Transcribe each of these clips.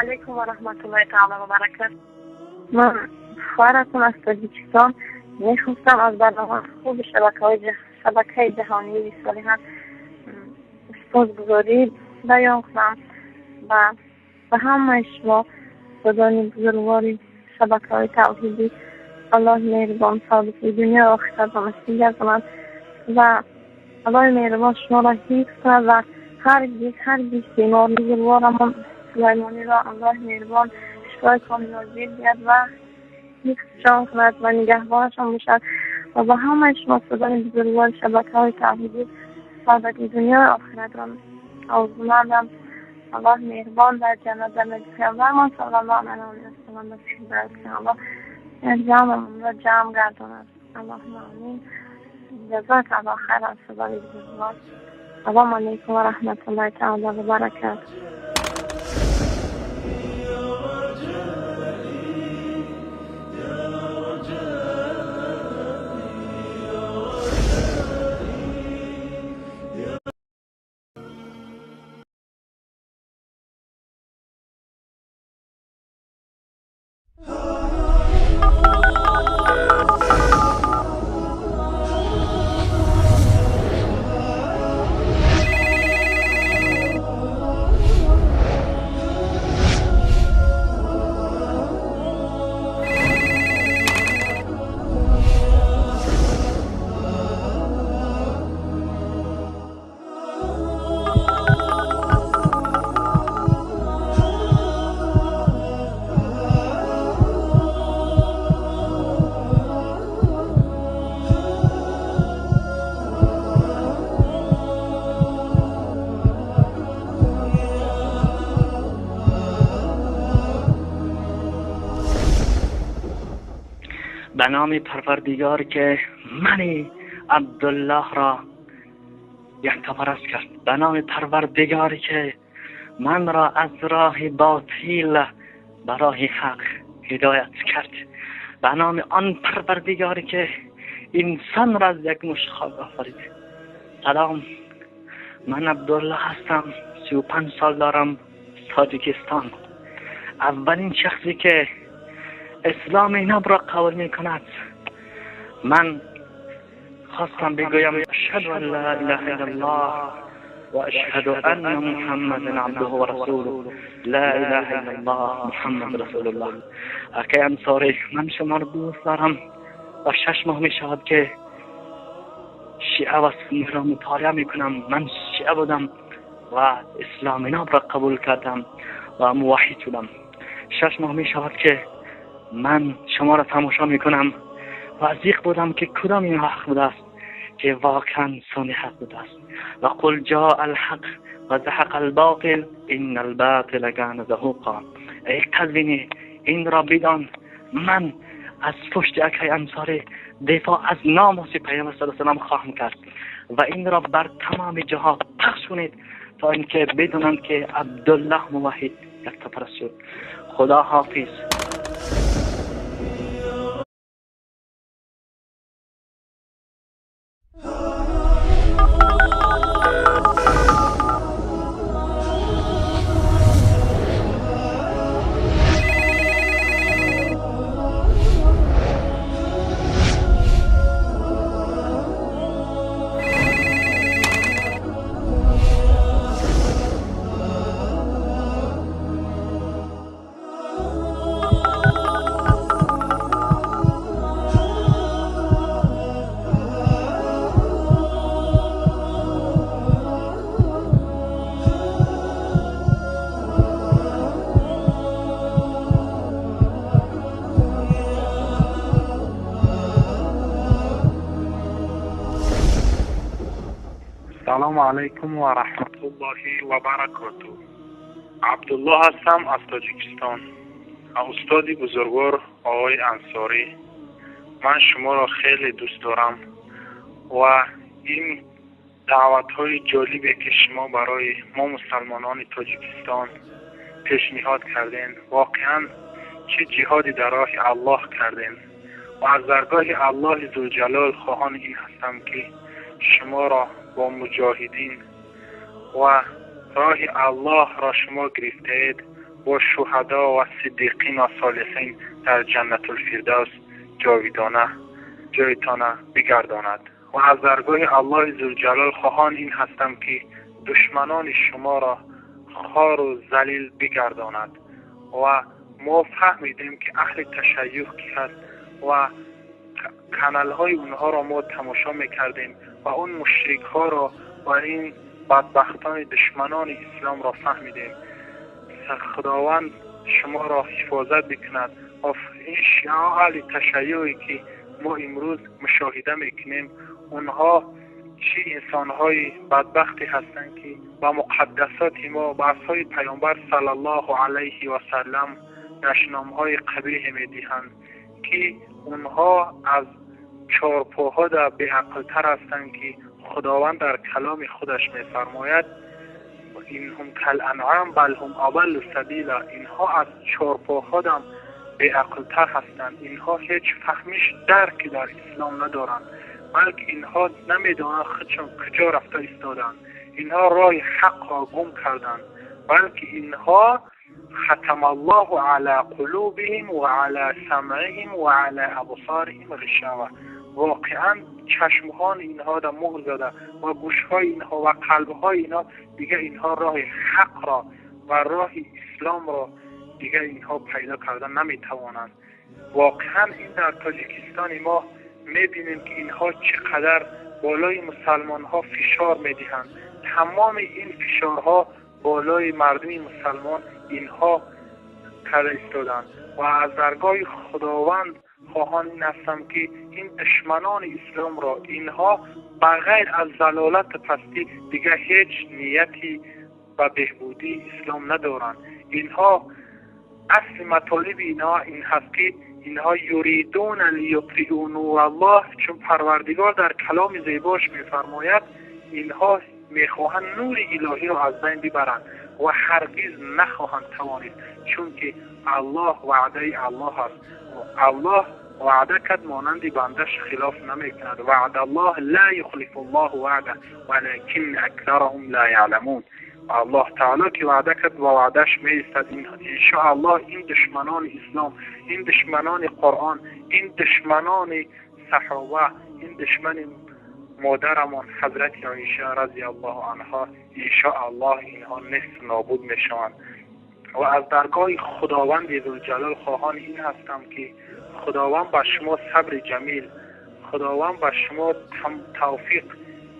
Алайкум ва раҳматуллоҳи таъоло ва баракатуҳ. Ман хоҳаратон аз Тоҷикистон мехостам аз барномаи хуби шабакаи ҷаҳонии Висолиҳан сипосгузорӣ баён кунам ва ба ҳамаи шумо устодони бузургвори шабакаҳои тавҳидӣ Аллоҳи меҳрубон саодати дунё ва охиратро насиб гардонад ва Аллоҳи меҳрубон шуморо ҳифз кунад ва ҳаргиз ҳаргиз бемор бузургворамон Сулаймониро Аллоҳи меҳрубон шифои комил диҳад ва ҳифзшон кунад ва нигаҳбонашон бошад ва ба ҳамаи шумо устодони бузургвори шабакаҳои тавҳидӣ саодати дунё ва охиратро орзумандам. Аллоҳ меҳрубон дар ҷаннат дар назди паёмбармон саллаллоҳу алайҳи васаллам насиб кунад. Аллоҳ ҷамъамонро ҷамъ гардонад. Аллоҳумма амин. Ҷазокаллоҳ хайран устодони бузургвор. Салому алайкум ва раҳматуллоҳи таъоло ва баракатуҳ. به نام پروردگار که من عبدالله را یکتاپرست کرد، به نام پروردگاری که من را از راه باطل به راه حق هدایت کرد، به نام آن پروردگاری که انسان را از یک مشت خاک آفرید. سلام، من عبدالله هستم، 35 سال دارم، تاجیکستان. اولین شخصی که اسلام ناب را قبول می کند. من خواستم بگویم اشهد ان لا اله الا الله و اشهد ان محمدا عبده و رسوله، لا اله الا الله محمد رسول الله. اکای انصاری، من شما را دوست دارم و 6 ماه می شود که شیعه و سنی را مطالعه می کنم. من شیعه بودم و اسلام ناب را قبول کردم و موحد شدم. 6 ماه می شود که من شما را تماشا میکنم و ضیق بودم که کدام این حق بوده است که واقعا سنی حق بوده است. و قل جاء الحق و زهق الباطل ان الباطل کان زهوقا. ای قزوینی، این را بدان، من از پشت اکای انصاری دفاع از ناموس پیامبر صلی الله علیه و سلم خواهم کرد و این را بر تمام جاها پخش کنید تا اینکه بدونند که عبدالله موحد یکتاپرست شد. خدا حافظ. سلام علیکم و رحمت الله و برکاته. عبدالله هستم از تاجیکستان. استاد بزرگوار آقای انصاری، من شما را خیلی دوست دارم و این دعوت های جالبی که شما برای ما مسلمانان تاجیکستان پیشنهاد کردین، واقعا چه جهادی در راه الله کردین و از درگاه الله ذوالجلال خواهان این هستم که شما را با مجاهدین و راه الله را شما گرفتید، با شهدا و صدیقین و صالحین در جنت الفردوس جاویدانه جایتانه بگرداند. و از درگاه الله ذوالجلال خواهان این هستم که دشمنان شما را خوار و ذلیل بگرداند. و ما فهمیدیم که اهل تشیع کی هست و کانال های اونها را ما تماشا میکردیم و اون مشرک ها را و این بدبختان دشمنان اسلام را فهمیدیم. خداوند شما را حفاظت بکند. و این شیعه اهل تشیعی که ما امروز مشاهده میکنیم، اونها چه انسانهای بدبختی هستند که با مقدسات ما، با اصحاب پیامبر صلی الله علیه و سلم دشنامهای قبیح میدهند که اونها از چارپاها در بی‌عقل‌تر هستند که خداوند در کلام خودش میفرماید اینهم کالانعام بل هم اضل سبیلا. اینها از چارپاها هم بی‌عقل‌تر هستند. اینها هیچ فهمش درکی در اسلام ندارند، بلکه اینها نمیدانند خودشان کجا رفته ایستادند. اینها راه حق را گم کردند، بلکه اینها ختم الله علی قلوبهم و علی سمعهم و علی ابصارهم غشاوه. واقعا چشمهان اینها در مهر زده و گوشهای اینها و قلبهای اینها، دیگه اینها راه حق را و راه اسلام را دیگه اینها پیدا کردن نمیتوانند. واقعا این در تاجیکستان ما میبینیم که اینها چقدر بالای مسلمان ها فشار میدهند. تمام این فشارها بالای مردم مسلمان اینها کرده ایستادند. و از درگاه خداوند خواهان این هستم که این دشمنان اسلام را، اینها بغیر از ضلالت پستی دیگه هیچ نیتی به بهبودی اسلام ندارند. اینها اصل مطالب اینها این هست که اینها یریدون لیطفئوا نور الله، چون پروردگار در کلام زیباش میفرماید اینها میخواهند نور الهی را از بین ببرند و هرگز نخواهند توانست، چون که الله وعده الله است. الله وعده کرد مانند بندش خلاف نمیکند. وعد الله لا یخلف الله وعده ولکن اکثرهم لا یعلمون. الله تعالی که وعده کرد و وعدهش میایستد. انشاءالله این دشمنان اسلام، این دشمنان قرآن، این دشمنان صحابه، این دشمن مادرمان حضرت عایشه رضی الله عنها، انشاءالله اینها نصف نابود میشوند. و از درگاه خداوند ذوالجلال خواهان این هستم که خداوند بر شما صبر جمیل، خداوند بر شما توفیق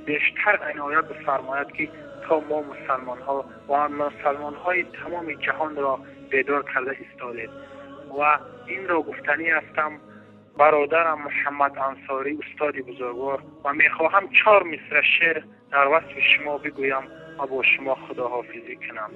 بیشتر عنایت بفرماید که تا ما مسلمان ها و مسلمان های تمام جهان را بیدار کرده ایستادید. و این را گفتنی هستم برادرم محمد انصاری استاد بزرگوار، و میخواهم 4 مصرع شعر در وصف شما بگویم و با شما خداحافظی کنم.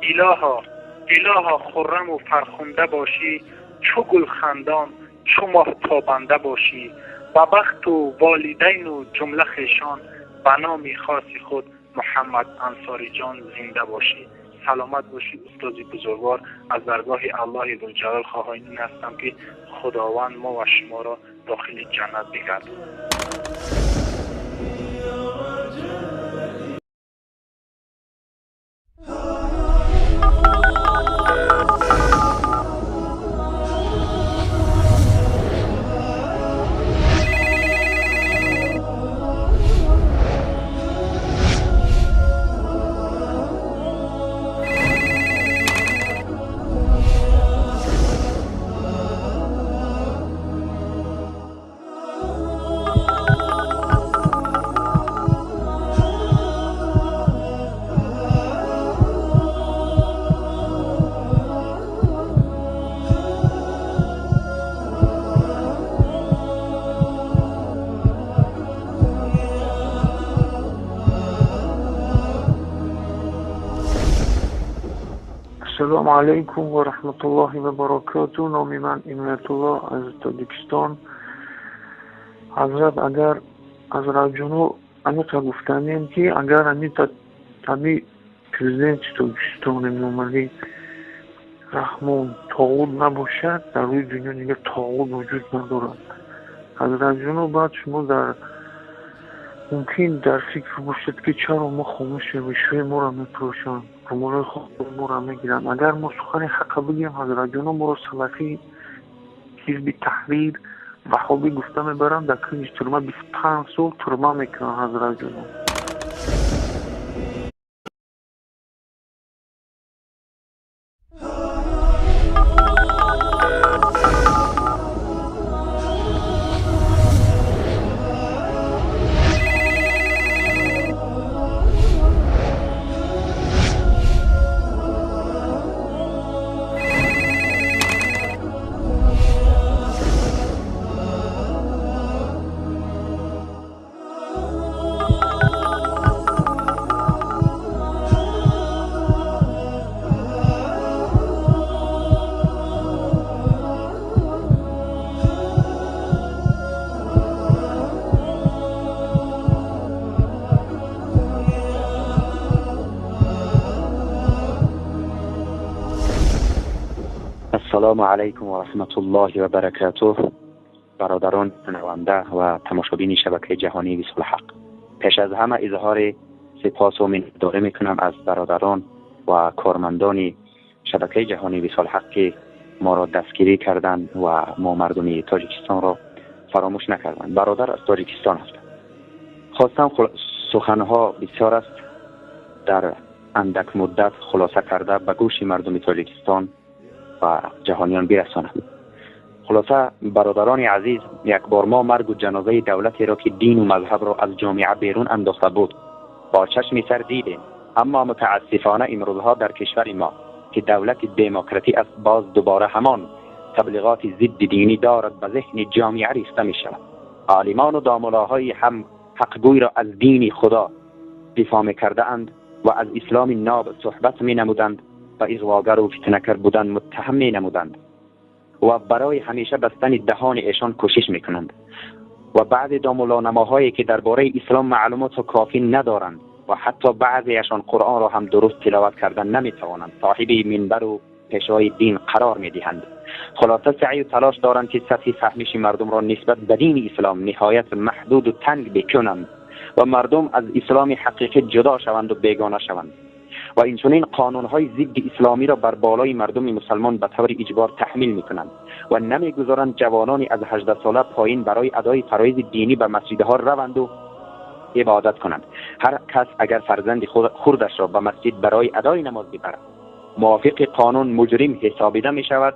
الها الها خرم و فرخنده باشی، چو گل خندان چو ماه تابنده باشی، به بخت و والدین و جمله خویشان، به نام خاص خود محمد انصاری جان زنده باشی. سلامت باشی استاد بزرگوار. از درگاه الله ذوالجلال خواهان این هستم که خداوند ما و شما را داخل جنت بگرداند. Ассалому алайкум ва раҳматуллоҳи ва баракотуҳ. Номи ман Иноятуллоҳ аз Тоҷикистон. Ҳазрат, агар аз Раҷуно аниқа гуфтанем ки агар ҳами президенти Тоҷикистон Эмомалӣ Раҳмон тоғут набошад, дар рӯи дунё дигар тоғут вуҷуд надорад. Ҳазратҷоно, баъд шумо дар Мумкин дар фикр бошад, ки чаро мо хомӯшем, ришҳои моро мепӯшанд, румолҳои хоби моро мегиранд. Агар мо сухани ҳаққа бигӯем, ҳазратҷоно моро салафӣ, ҳизби таҳрир, ваҳобӣ гуфта мебаранд, дар кунҷи турма 25 сол турма мекунанд ҳазратҷоно. السلام علیکم و رحمت الله و برکاته. برادران شنونده و تماشابین شبکه جهانی وصال حق، پیش از همه اظهار سپاس و منتداری میکنم از برادران و کارمندان شبکه جهانی وصال حق که ما را دستگیری کردند و ما مردم تاجیکستان را فراموش نکردند. برادر از تاجیکستان هستم. خواستم سخنها بسیار است، در اندک مدت خلاصه کرده به گوش مردم تاجیکستان و جهانیان برسانم. خلاصه برادران عزیز، یک بار ما مرگ و جنازه دولتی را که دین و مذهب را از جامعه بیرون انداخته بود با چشم سر دیدیم، اما متاسفانه امروزها در کشور ما که دولت دموکراتی است، باز دوباره همان تبلیغات ضد دینی دارد به ذهن جامعه ریخته می شود. عالمان و داملاهای هم حقگوی را از دین خدا دفاع می کرده اند و از اسلام ناب صحبت می نمودند و اغواگر و فتنه‌گر بودن متهم می نمودند و برای همیشه بستن دهان ایشان کوشش می کنند. و بعضی دامولانماهایی که درباره اسلام معلومات کافی ندارند و حتی بعضیشان قرآن را هم درست تلاوت کردن نمی توانند، صاحب منبر و پیشوای دین قرار می دهند. خلاصه سعی و تلاش دارند که سطح فهمش مردم را نسبت به دین اسلام نهایت محدود و تنگ بکنند و مردم از اسلام حقیقی جدا شوند و بیگانه شوند و اینچنین قانون‌های ضد اسلامی را بر بالای مردم مسلمان به طور اجبار تحمیل می‌کنند و نمی‌گذارند جوانانی از 18 ساله پایین برای ادای فرایض دینی به مسجدها روند و عبادت کنند. هر کس اگر فرزند خردش را به مسجد برای ادای نماز ببرد، موافق قانون مجرم حسابیده می‌شود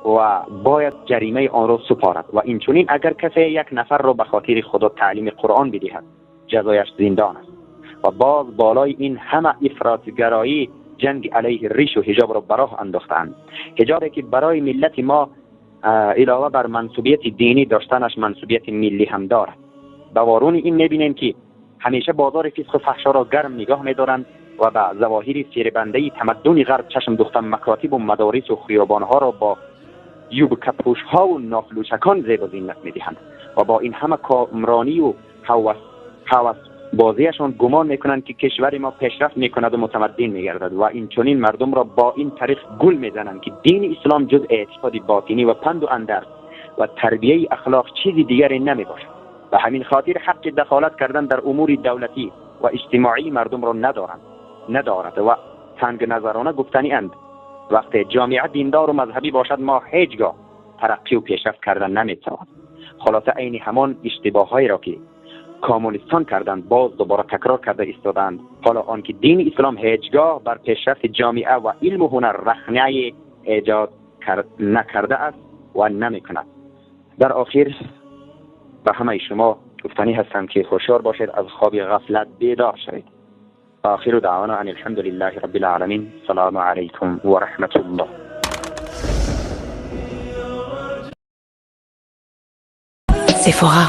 و باید جریمه آن را سپارد. و اینچنین اگر کسی یک نفر را به خاطر خدا تعلیم قرآن بدهد، جزایش زندان است. و باز بالای این همه افراط‌گرایی جنگ علیه ریش و حجاب را براه انداختند. حجابی که برای ملت ما علاوه بر منسوبیت دینی داشتنش منسوبیت ملی هم دارد. به وارون این می‌بینیم که همیشه بازار فسق و فحشا را گرم نگاه می‌دارند و به ظواهر فریبنده تمدن غرب چشم دوختن مکاتب و مدارس و خیابان‌ها را با یوب کپوش‌ها و نافلوشکان زیب و زینت می‌دهند و با این همه کامرانی و هوس بازیشان گمان میکنند که کشور ما پیشرفت میکند و متمدن میگردد و این چنین مردم را با این طریق گل میزنند که دین اسلام جز اعتقاد باطنی و پند و اندرز و تربیه اخلاق چیزی دیگری نمیباشد. به همین خاطر حق دخالت کردن در امور دولتی و اجتماعی مردم را ندارد و تنگ نظرانه گفتنی اند. وقتی جامعه دیندار و مذهبی باشد، ما هیچگاه ترقی و پیشرفت کردن نمیتواند. خلاصه عین همان اشتباهایی را که کمونیستان کردند باز دوباره تکرار کرده ایستادند. حالا آنکه دین اسلام هیچگاه بر پیشرفت جامعه و علم و هنر رخنه ایجاد نکرده است و نمیکند. در آخر به همه شما گفتنی هستم که هوشیار باشید، از خواب غفلت بیدار شوید. آخر دعوانا ان الحمد لله رب العالمین. سلام علیکم و رحمت الله. Sephora.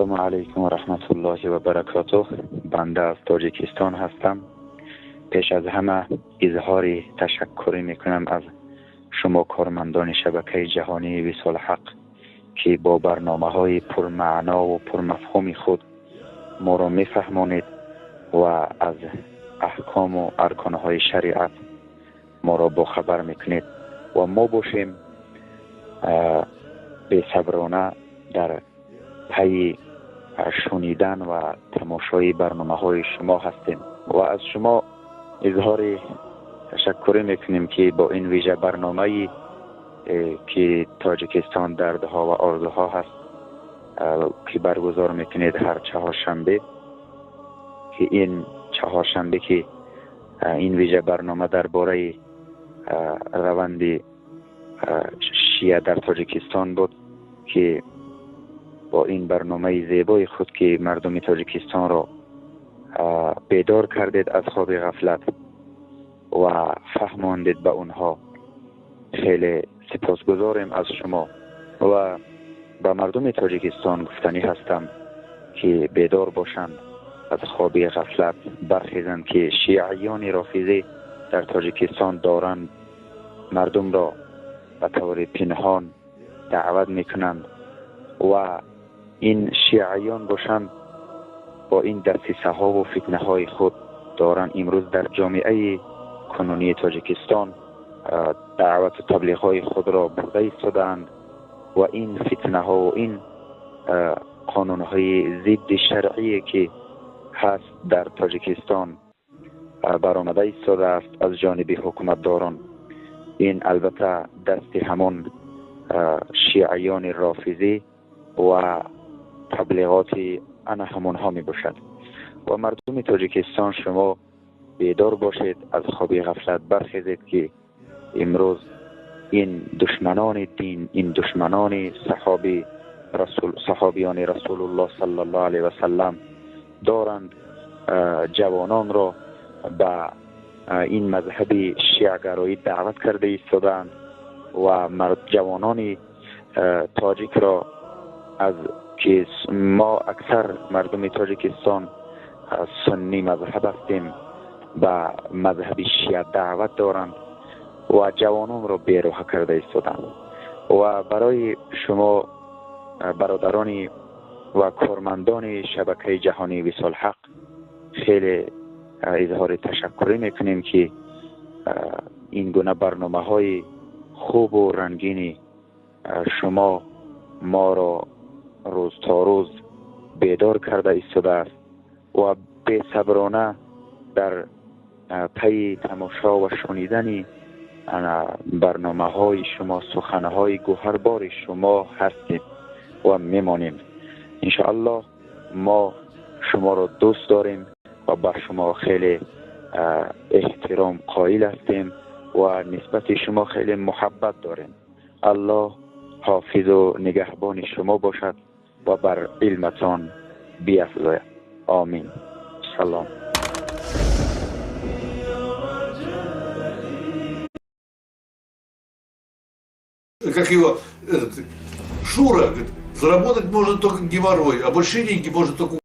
Ассалому алайкум ва раҳматуллоҳи ва баракотуҳ. Банда аз Тоҷикистон ҳастам. Пеш аз ҳама изҳори ташаккурӣ мекунам аз шумо кормандони шабакаи ҷаҳонии Висоли Ҳақ, ки бо барномаҳои пурмаъно ва пурмафҳуми худ моро мефаҳмонед ва аз аҳкому арконҳои шариат моро бохабар мекунед ва мо бошем бесаброна дар пайи шунидан ва тамошои барномаҳои шумо ҳастем ва аз шумо изҳори ташаккурӣ мекунем, ки бо ин вижа барномае ки Тоҷикистон дардҳо ва орзуҳо ҳаст, ки баргузор мекунед ҳар чаҳоршанбе, ки ин чаҳоршанбе ки ин вижа барнома дар бораи раванди шия дар Тоҷикистон буд, ки бо ин барномаи зебои худ ки мардуми Тоҷикистонро бедор кардед аз хоби ғафлат ва фаҳмондед ба онҳо, хеле сипосгузорем аз шумо ва ба мардуми Тоҷикистон гуфтанӣ ҳастам, ки бедор бошанд, аз хоби ғафлат бархезанд, ки шиаёни рофизӣ дар Тоҷикистон доранд мардумро ба таври пинҳон даъват мекунанд ва ин шиаён бошанд бо ин дастисаҳо ва фитнаҳои худ доранд имрӯз дар ҷомеаи кунунии Тоҷикистон даъвату таблиғҳои худро бурда истодаанд ва ин фитнаҳо ва ин қонунҳои зидди шаръие ки ҳаст дар Тоҷикистон баромада истодааст аз ҷониби ҳукуматдорон, ин албатта дасти ҳамон шиаёни рофизӣ ва таблиғоти ана ҳамонҳо мебошад. Ва мардуми Тоҷикистон, шумо бедор бошед, аз хоби ғафлат бархезед, ки имрӯз ин душманони дин, ин душманони саҳобиёни Расулуллоҳ саллаллоҳу алайҳи васаллам доранд ҷавононро ба ин мазҳаби шиагароӣ даъват карда истодаанд ва ҷавонони тоҷикро, аз ки мо аксар мардуми Тоҷикистон суннӣ мазҳаб ҳастем, ба мазҳаби шиа даъват доранд ва ҷавононро бероҳа карда истоданд. Ва барои шумо бародарони ва кормандони шабакаи ҷаҳонии Висоли Ҳақ хеле изҳори ташаккурӣ мекунем, ки ин гуна барномаҳои хубу рангини шумо моро рӯз то рӯз бедор карда истодааст ва бесаброна дар пайи тамошо ва шунидани барномаҳои шумо, суханҳои гӯҳарбори шумо ҳастем ва мемонем. Иншоаллоҳ мо шуморо дӯст дорем ва ба шумо хеле эҳтиром қоил ҳастем ва нисбати шумо хеле муҳаббат дорем. Аллоҳ ҳофизу нигаҳбони шумо бошад ва бар илматон биафзояд. Омин. Салом. Как его этот, Шура, говорит, заработать можно только геморрой, а большие деньги можно только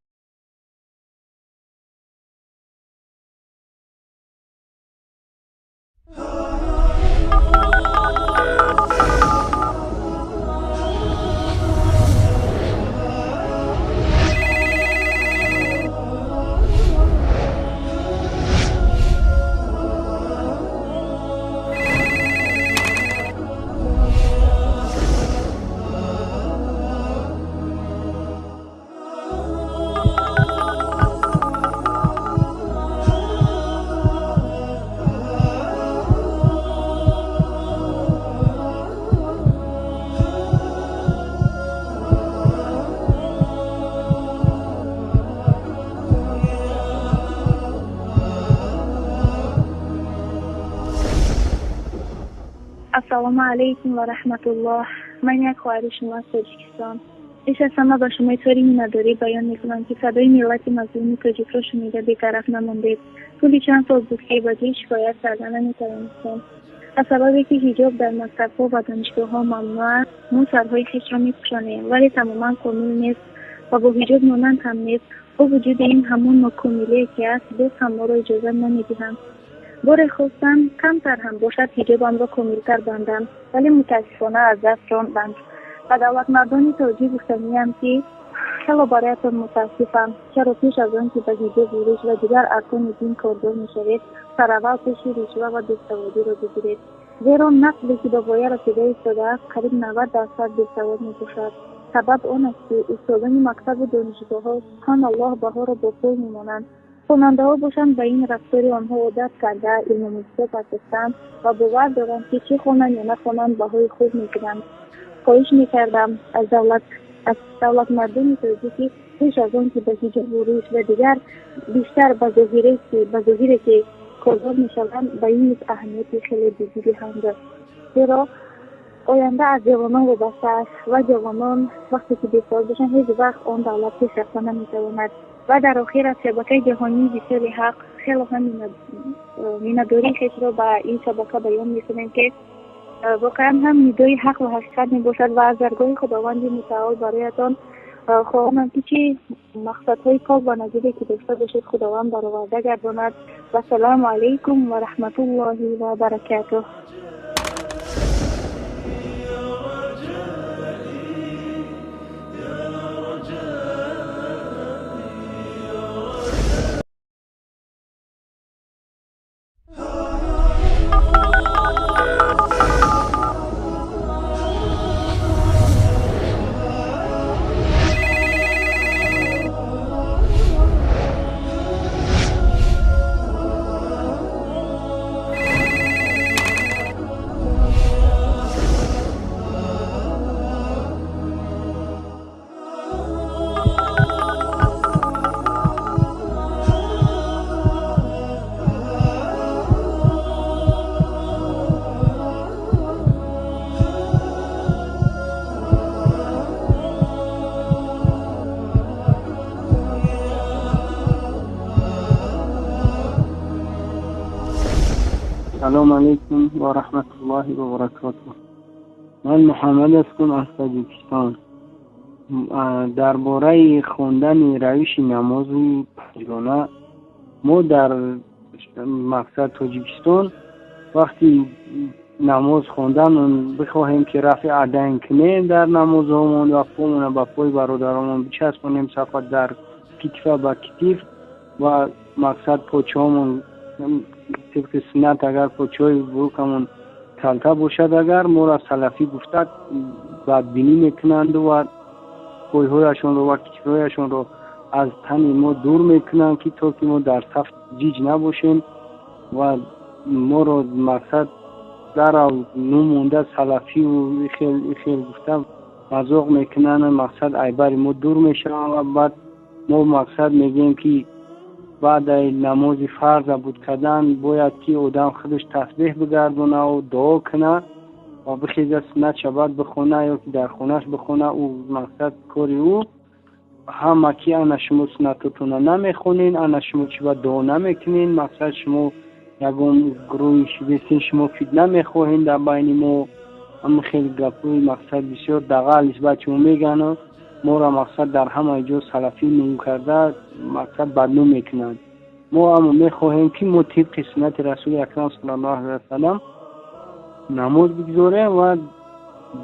Ассалому алайкум ва раҳматуллоҳ. Ман як хоҳари шумо аз Тоҷикистон. Пеш аз ҳама ба шумо изҳори миннатдорӣ баён мекунам, ки садои миллати мазлуми тоҷикро шунида бетараф намондед. Тӯли чанд сол буд, ки ба ҷой шикоят карда наметавонистем. Аз сабабе ки ҳиҷоб дар мактабҳо ва донишгоҳҳо мамнӯъ аст, мо сарҳои хешро мепӯшонем, вале тамоман комил нест. ва бо ҳиҷоб монанд ҳам нест. Бо вуҷуди ин ҳамон нокомилие ки аст, боз ҳам моро иҷоза намедиҳанд. Боре хостам камтар ҳам бошад ҳиҷобамро комилтар бандам, вале мутаассифона аз даст ронданд. Ба давлатмардони тоҷик гуфтаниям, ки хело бароятон мутаассифам. Чаро пеш аз он ки ба ҳиҷобу риш ва дигар аркони дин кордор мешавед, сараввал пеши ришва ва бесаводиро бигиред? Зеро насле ки ба воя расида истодааст, қариб 90% бесавод мебошад. Сабаб он аст, ки устодони мактабу донишгоҳҳо, субҳаналлоҳ, баҳоро бо пул мемонанд. Хонандаҳо бошанд, ба ин рафтори онҳо одат карда, илмомӯзиҳо партофтаанд ва бовар доранд, ки чӣ хонанд ё нахонанд, баҳои хуб мегиранд. Хоҳиш мекардам аз давлатмардони тоҷикӣ, пеш аз он ки ба ҳиҷобу риш ва дигар бештар ба зоҳире ки кордор мешаванд, ба ин низ аҳамияти хеле ҷиддӣ диҳанд, зеро оянда аз ҷавонон вобаста аст ва ҷавонон вақте ки бесавод бошанд, ҳеҷ вақт он давлат пеш рафта наметавонад. Ва дар охир аз шабакаи ҷаҳонии Висоли Ҳақ хело ҳам миннатдории хешро ба ин шабака баён мекунем, ки воқеан ҳам нидои ҳақ ва ҳақиқат мебошад ва аз даргоҳи Худованди мутаол бароятон хоҳонам, ки чӣ мақсадҳои пок ва назире ки дошта бошед, Худованд бароварда гардонад. Вассалому алайкум ва раҳматуллоҳи ва баракатуҳ. سلام علیکم و رحمت الله و برکاته. من محمد هستم از تاجیکستان. درباره خواندن روش نماز پنجگانه، ما در مقصد تاجیکستان وقتی نماز خواندن بخواهیم که رفع عدن کنیم در نمازهامون و پامون به پای برادرامون بچسبونیم، صفحه در کتف به کتف و مقصد پاچهامون طبق سنت، اگر پاچه‌های بروکمون کلته باشد، اگر ما را سلفی گفته بدبینی میکنند و پایهایشان رو و کتفهایشان رو از تن ما دور میکنند که تا که ما در صف جیج نباشیم و ما را مقصد در نمونده سلفی و خیل گفته مذاق میکنند، مقصد ایبر ما دور میشوند و بعد ما مقصد میگیم که بعد نماز فرض بود کردن باید که آدم خودش تسبیح بگردونه و دعا کنه و بخیزه سنت شباد بخونه یا که در خونهش بخونه. او مقصد کاری او همه که انا شما سنتتون نمیخونین، انا شما چی باید دعا نمیکنین، مقصد شما یگم گروه شدیستین، شما فتنه میخواهین در بین ما. هم خیلی گپوی مقصد بسیار دغل نسبت شما میگن، ما را مقصد در همه جا سلفی نوم کرده مقصد بدنوم میکنند. ما هم میخواهیم که ما طبق سنت رسول اکرم صلی الله علیه وسلم نماز بگذاریم و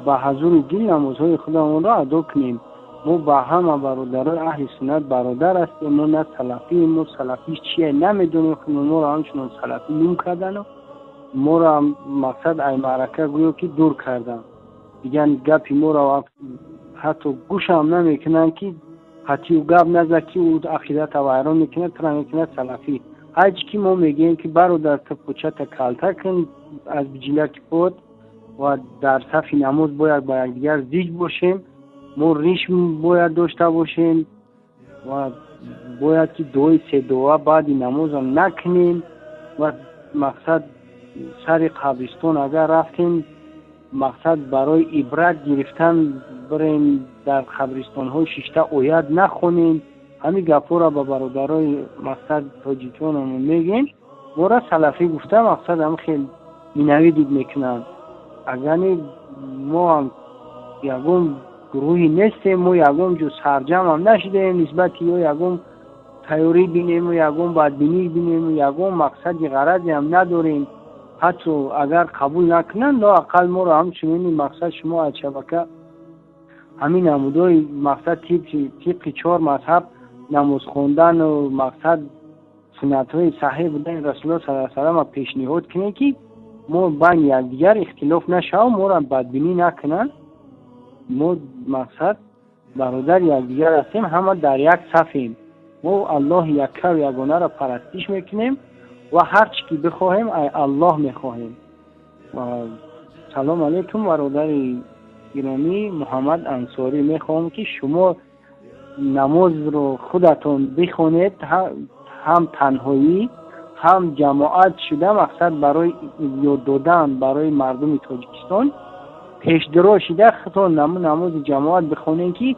به حضور دین نمازهای خودمون را ادا کنیم. ما با همه برادرای اهل سنت برادر هستیم، ما نه سلفی، ما سلفی چیه نمیدونیم، ما را همچنان سلفی نوم کردن و ما را مقصد ای معرکه گویا که دور کردن. دیگه گپی ما را حتی گوش هم نمیکنن که حتی او گپ نزد که او عقیدت وایران میکنه، تر میکنه سلفی. هرچی که ما میگیم که برادر تو پوچت کالتا کن از بجیلک پود و در صف نماز باید با یکدیگر زیج باشیم، ما ریش باید داشته باشیم و باید که دوی سه دعا بعد نماز هم نکنیم و مقصد سر قبرستان اگر رفتیم مقصد برای عبرت گرفتن بریم در قبرستان های ششته آیت نخونیم. همین گپا را به برادرای مقصد تاجیکان هم میگیم، ما را سلفی گفته مقصد هم خیلی مینوی دید میکنند. اگر ما هم یگون гурӯҳӣ нестем, мо ягон ҷо сарҷамъам нашидаем нисбати ё ягон тайёрӣ бинему ягон бадбинӣ бинему ягон мақсади ғаразеам надорем. Ҳатто агар қабул накунанд, лоақал моро ҳамчунин мақсад шумо аз шабака ҳамин намудҳои мақсад тибқи чор мазҳаб намоз хондану мақсад суннатҳои саҳеҳ будани Расулуллоҳ саллаллоҳу алайҳи васаллам пешниҳод кунем, ки мо байни якдигар ихтилоф нашавем, моро бадбинӣ накунанд. Мо мақсад бародари якдигар ҳастем, ҳама дар як сафем. Мо Аллоҳи яккаву ягонаро парастиш мекунем ва ҳар чӣ ки бихоҳем, ай Аллоҳ мехоҳем. Салом алейкум, бародари гиромӣ Муҳаммад Ансорӣ. Мехоҳам ки шумо намозро худатон бихонед, ҳам танҳоӣ ҳам ҷамоат шуда, мақсад барои ёд додан барои мардуми Тоҷикистон пешдиро шида худтон намози ҷамоат бихонед, ки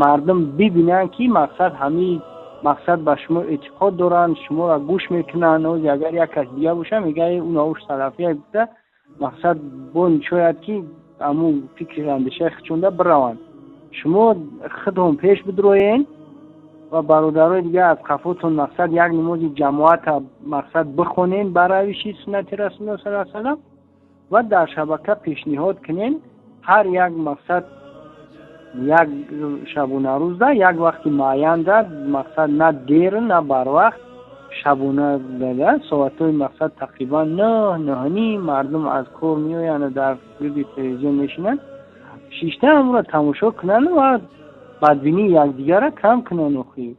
мардум бибинанд, ки мақсад ҳамин мақсад ба шумо эътиқод доранд, шуморо гӯш мекунанд. Агар як кас дига боша, мегӯяд ӯ науш салафия гуфта, мақсад бо шояд ки ҳамун фикри андешаи худшонда бираванд. Шумо худтон пеш бидроен ва бародарои дига аз қафотон мақсад як намози ҷамоата мақсад бихонен ба равиши суннати Расулуллоҳ саллаллоҳу алайҳи васаллам ва дар шабака пешниҳод кунен. Ҳар як мақсад як шабонарӯзда як вақти муайянда, мақсад на дер на барвақт, шабона дада соатҳои мақсад тақрибан 9, 9:30 мардум аз кор меоянд, дар гирди телевизион мешинанд, шишта ҳамонро тамошо кунанд ва бадбинии якдигарро кам кунанд. Охир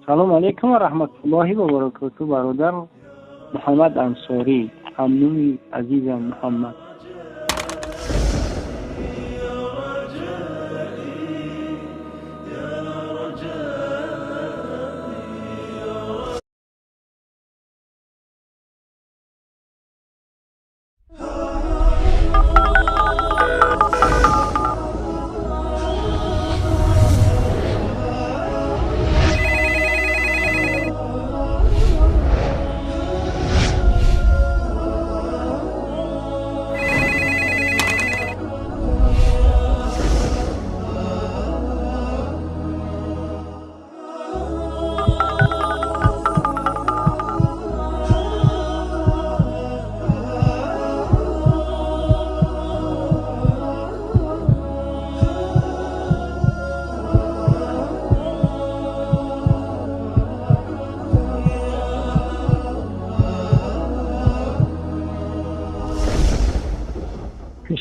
салом алейкум ва раҳматуллоҳи ва баракоту, бародар Муҳаммад Ансорӣ, ҳамнуми азизам Муҳаммад.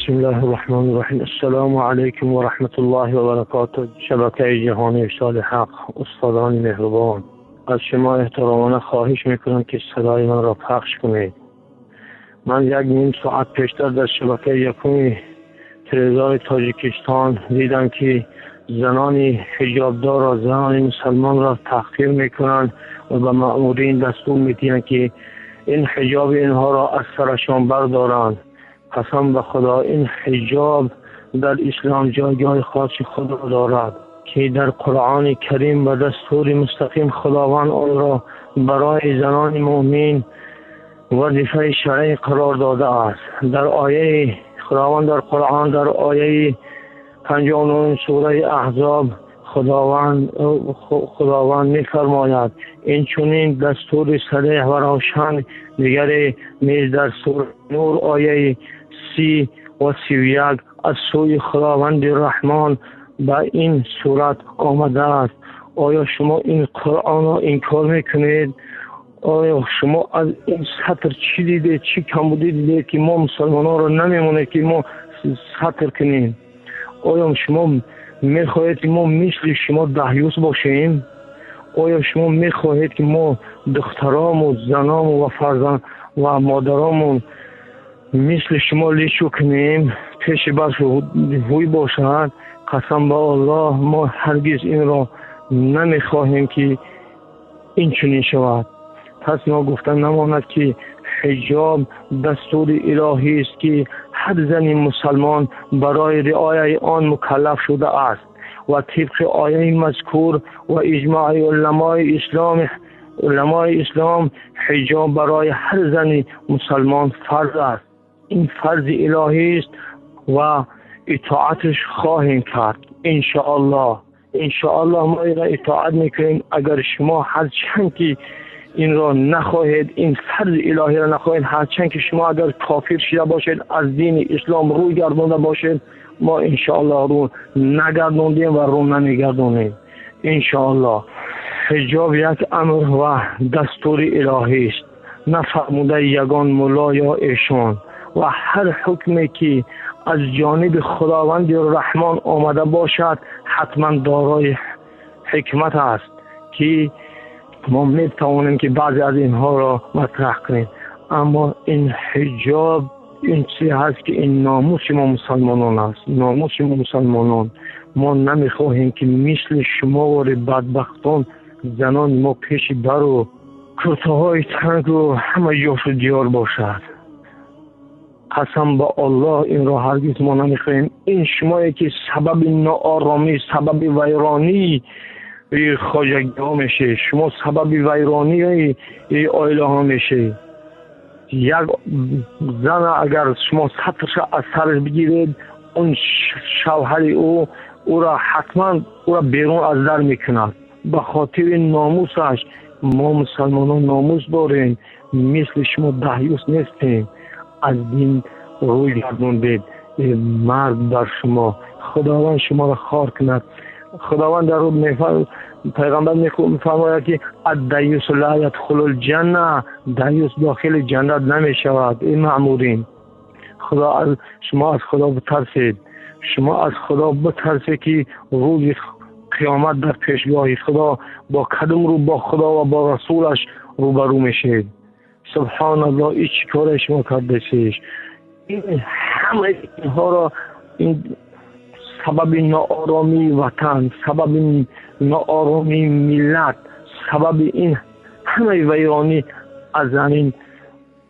بسم الله الرحمن الرحیم. السلام علیکم و رحمت الله و برکاته. شبکه جهانی وصال حق، استادان مهربان، از شما احترامانه خواهش میکنم که صدای من را پخش کنید. من یک نیم ساعت پیشتر در شبکه یکم تلویزیون تاجیکستان دیدم که زنان حجابدار را، زنان مسلمان را تحقیر میکنند و به مأمورین دستور میدهند که این حجاب اینها را از سرشان بردارند. قسم به خدا این حجاب در اسلام جایگاه خاص خود را دارد که در قرآن کریم و دستور مستقیم خداوند آن را برای زنان مؤمن وظیفه شرعی قرار داده است. در آیه خداوند در قرآن در آیه 59 سوره احزاب خداوند می‌فرماید این چنین دستور صریح و روشن دیگر نیز در سوره نور آیه 30 و 31 از سوی خداوند رحمان به این صورت آمده است. آیا شما این قرآن را انکار میکنید؟ آیا شما از این سطر چی دیده، چی کمبودی دیده که ما مسلمان ها را نمیمونه که ما سطر کنیم؟ آیا شما میخواهید که ما مثل شما دهیوس باشیم؟ آیا شما میخواهید که ما دخترام و زنام و فرزند و مادرامون مثل شما لیچو کنیم، پیش بس هوی باشند؟ قسم به الله ما هرگز این را نمیخواهیم که این چنین شود. پس ناگفته نماند که حجاب دستور الهی است که هر زن مسلمان برای رعایت آن مکلف شده است و طبق آیه مذکور و اجماع علمای اسلام حجاب برای هر زن مسلمان فرض است. این فرض الهی است و اطاعتش خواهیم کرد. انشاءالله انشاءالله ما این را اطاعت میکنیم. اگر شما هرچند که این را نخواهید، این فرض الهی را نخواهید، هرچند که شما اگر کافر شده باشید، از دین اسلام روی گردانده باشید، ما انشاءالله رو نگردوندیم و رو نمیگردونیم انشاءالله. حجاب یک امر و دستور الهی است، نه فرموده یگان ملا یا ایشان، و هر حکمی که از جانب خداوند رحمان آمده باشد حتما دارای حکمت است که ما می توانیم که بعضی از اینها را مطرح کنیم. اما این حجاب این چیزی هست که این ناموس ما مسلمانان است، ناموس ما مسلمانان. ما نمیخواهیم که مثل شما و بدبختان زنان ما پیش بر و کرته‌های تنگ و همه جاش و دیار باشد. قسم به الله این را هرگز ما نمیخواهیم. این شمایی که سبب ناآرامی، سبب ویرانی خواجگی ها میشه، شما سبب ویرانی عائله ها میشه. یک زن اگر شما سطرش از سرش بگیرید، اون شوهر او را حتما او را بیرون از در میکند به خاطر ناموسش. ما مسلمانان ناموس داریم، مثل شما دهیوس نیستیم. از دین روی گردوندید، مرد بر شما، خداوند شما را خوار کند. خداوند در رو پیغمبر میفرماید که الدیوس لا یدخل الجنه، دیوس داخل جنت نمیشود. این مأمورین خدا، شما از خدا بترسید، شما از خدا بترسید که روز قیامت در پیشگاه خدا با کدوم رو با خدا و با رسولش روبرو میشید. سبحان الله، این چی کار شما کرده سیش؟ این همه اینها را، این سبب ناآرامی وطن، سبب ناآرامی ملت، سبب این همه ویرانی از این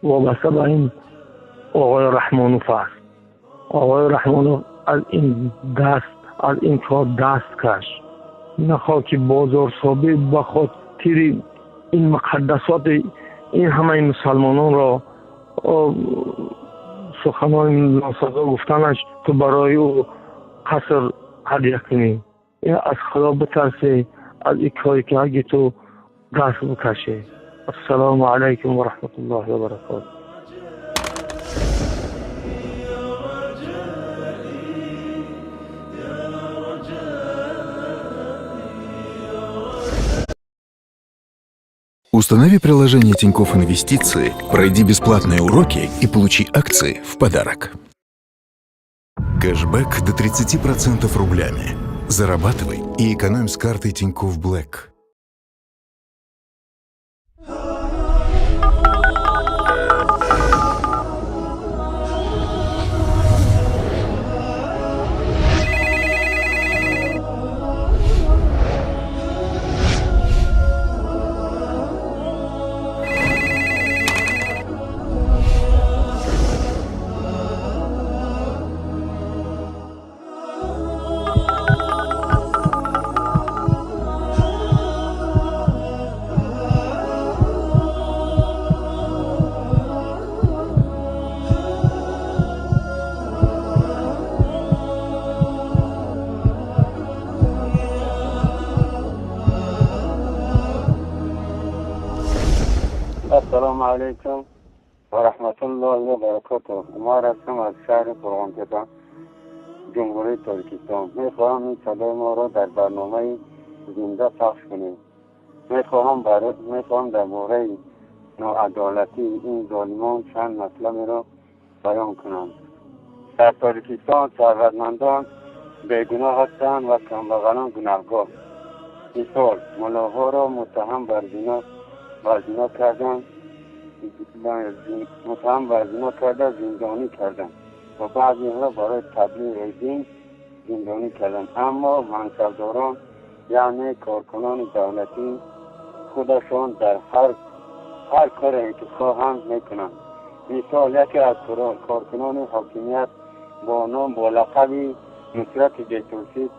وابسته به این آقای رحمانوف است. آقای رحمانوف از این دست، از این کار دست کش. نخواه که بازار صابه به خاطر این مقدسات این همه مسلمانان را سخنان ناسزا گفتنش تو برای او قصر هدیه کنی. این از خدا بترسی، از این کاری که اگه تو دست بکشی. السلام علیکم و رحمت الله و برکاته. Установи приложение Тинькофф Инвестиции, пройди бесплатные уроки и получи акции в подарок. Кэшбэк до 30% рублями. Зарабатывай и экономь с картой Тинькофф Блэк. السلام علیکم و رحمت الله و برکاته. ما هستم از شهر قرغانتپه، جمهوری تاجیکستان. میخواهم این صدای ما را در برنامه زنده پخش کنیم. میخواهم در باره ناعدالتی این ظالمان چند مطلب را بیان کنم. در تاجیکستان ثروتمندان بیگناه هستند و کمبغلان گناهگار. مثال ملاها را متهم بر زنا کردن، متهم بر زنا کرده زندانی کردن و بعضی را برای تبلیغ دین زندانی کردن. اما منصبداران یعنی کارکنان دولتی خودشان در هر کاری که خواهند میکنند. مثال یکی از کارکنان حاکمیت با نام با لقب نصرت بیتوسی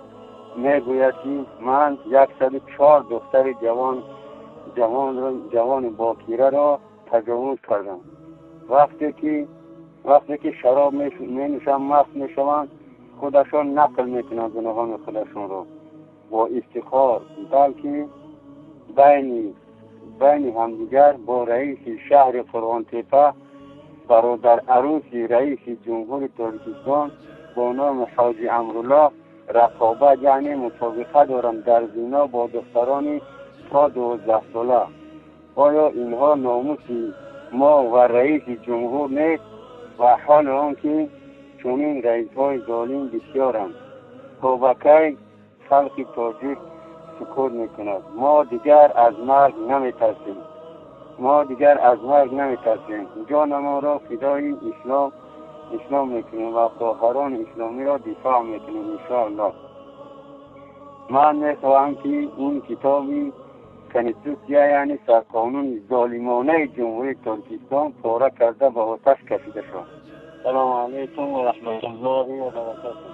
میگوید که من 104 دختر جوان باکیره را تجاوز کردم. وقتی که شراب می نوشم مست می شوند، Худашон нақл мекунанд гуноҳони худашонро бо ифтихор, балки байни ҳамдигар бо раиси шаҳри Қурғонтеппа, бародар арӯси раиси ҷумҳури Тоҷикистон бо номи Ҳоҷи Амруллоҳ рақобат, яъне мутобиқа доранд дар зино бо духтарони то 12 сола. Оё инҳо номуси мо ва раиси ҷумҳур нест? Ва ҳоли он ки чунин раисҳои золим бисёранд. То ба кай халқи тоҷик сукут мекунад? Мо дигар аз марг наметарсем, мо дигар аз марг наметарсем. Ҷонамонро фидои ислом мекунем ва хоҳарони исломиро дифоъ мекунем, иншоаллоҳ. Ман мехоҳам, ки ин китоби конститутсия, яъне сарқонуни золимонаи Ҷумҳурии Тоҷикистон, пора карда ба оташ кашида шавад. Салому алайкум ва раҳматуллоҳи ва баракатуҳ.